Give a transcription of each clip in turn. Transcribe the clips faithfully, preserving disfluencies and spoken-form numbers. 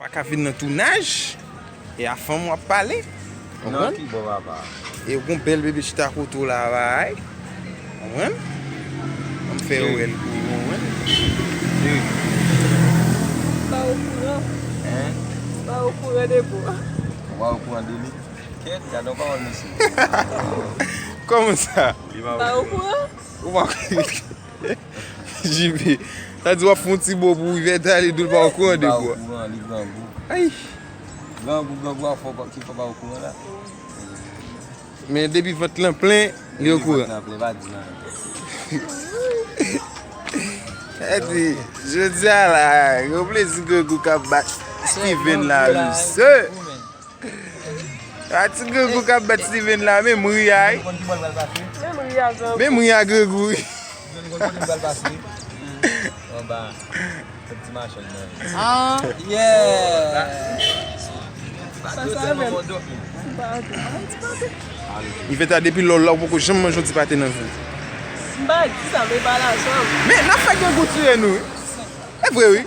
Pa ka vin nan tounaj, e a fanm w ap pale. Konprann? Ki bò papa? E w gon bèl bebe chita kote w la, bay. Konprann? An m fè w wè l pou ou, konprann? Pa okouran. Hein? Pa okouran de bò. Ou pa okouran de li? Kèt, gade yon pawòl, mesye. Kòman sa? Pa okouran? Ou pa J P, sa di w ap fè yon ti bo pou Ivèta, li di w pa okouran de bò. Li pa okouran, li grangou. Ay. Grangou, grangou a fò ki fè pa okouran la. Men depi vant lan plen, li okouran. Depi vant lan plen, pa di anyen. Sa di, jodi a la, yon plezi grangou k ap bat Steven la, mesye. A ti grangou k ap bat Steven la, menm ri a, wi. Menm ri a, grangou. Menm ri a, grangou, wi. Ah, yeah. Ivèta, depi lò la, ou poko janm manje yon ti pate nan vi w. M pa di sa, men pa lajan. Men, n ap fè grangou tiye nou, wi. E vre, wi.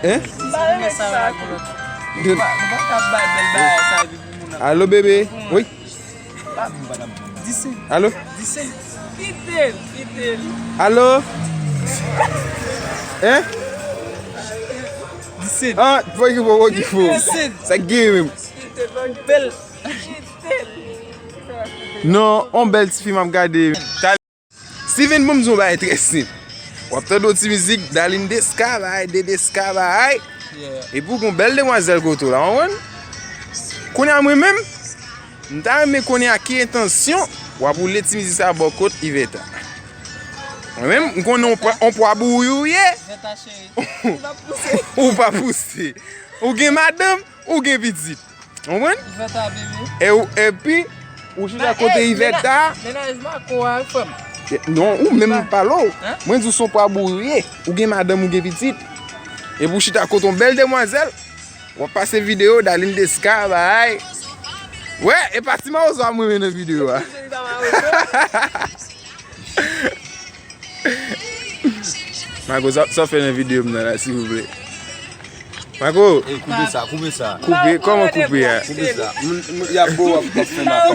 Hein? Alo, bebe. Wi. Alo? Alo? Hein? Ah, fò ki fò, fò ki fò. Sa gen menm. Non, on bèl ti fi m ap gade. Steven, ban m di w yon bagay trè senp. W ap tande yon ti mizik, Darline Desca, bay, de Desca, bay. Epi w gon bèl demwazèl kote w la, w konprann? Kounye a mwen menm, m ta renmen konnen a ki entansyon w ap woule ti mizik sa bò kot Ivèta. Mwen menm, m konnen on pwa, on pwa bouri w ye. Ou pa pouse. Ou gen madanm, ou gen pitit. Konprann? Ivèta, bebe. E ou, epi, ou chita kote Ivèta. Mennaj Mako a, frè m. Non, ou menm m pale w. Mwen di w se on pwa bouri w ye. Ou gen madanm, ou gen pitit. Epi ou chita kote on bèl demwazèl. W ap pase videyo, Darline Desca, bay. Wè, e pa ti mawozo a mwen renmen nan videyo a. Mako, sa, sa w fè nan videyo m nan la, silvouplè? Mako! Ey, koupe sa, koupe sa. Koupe? Kòman koupe a? Koupe sa. Moun, moun, y ap bo, w ap, w ap fè makak.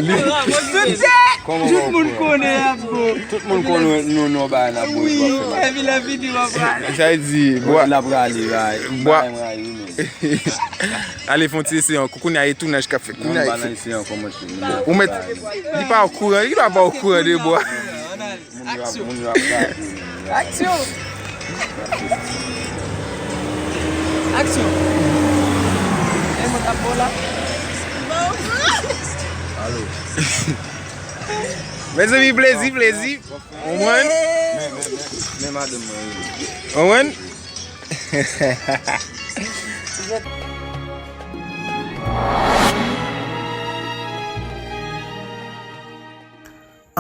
Kòman w ap bo? Tout moun konnen y ap bo. Tout moun konnen nou, nou, bay, n ap bo, w ap fè makak. Epi lè videyo a prale. Sa vle di, bwa. L ap prale, bay. Bwa. Bay, bay, wi, men. Ale, fè yon ti eseye ankò. Kounye a, e tounaj k ap fèt. Kounye a, e fèt. Ou mèt, li pa okouran, li pa okouran de bwa. Moun yo ap, moun yo ap gade. Aksyon! Aksyon! E mwen k ap bo la. Alo. Mezanmi, plezi, plezi. Konprann? Men, men, men, men madanm mwen, wi. Konprann?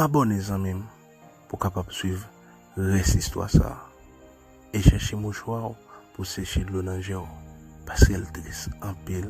Abòne, zanmi m, pou w kapab swiv rès istwa sa a. E chèche mouchwa w pou seche dlo nan je w, paske l tris anpil.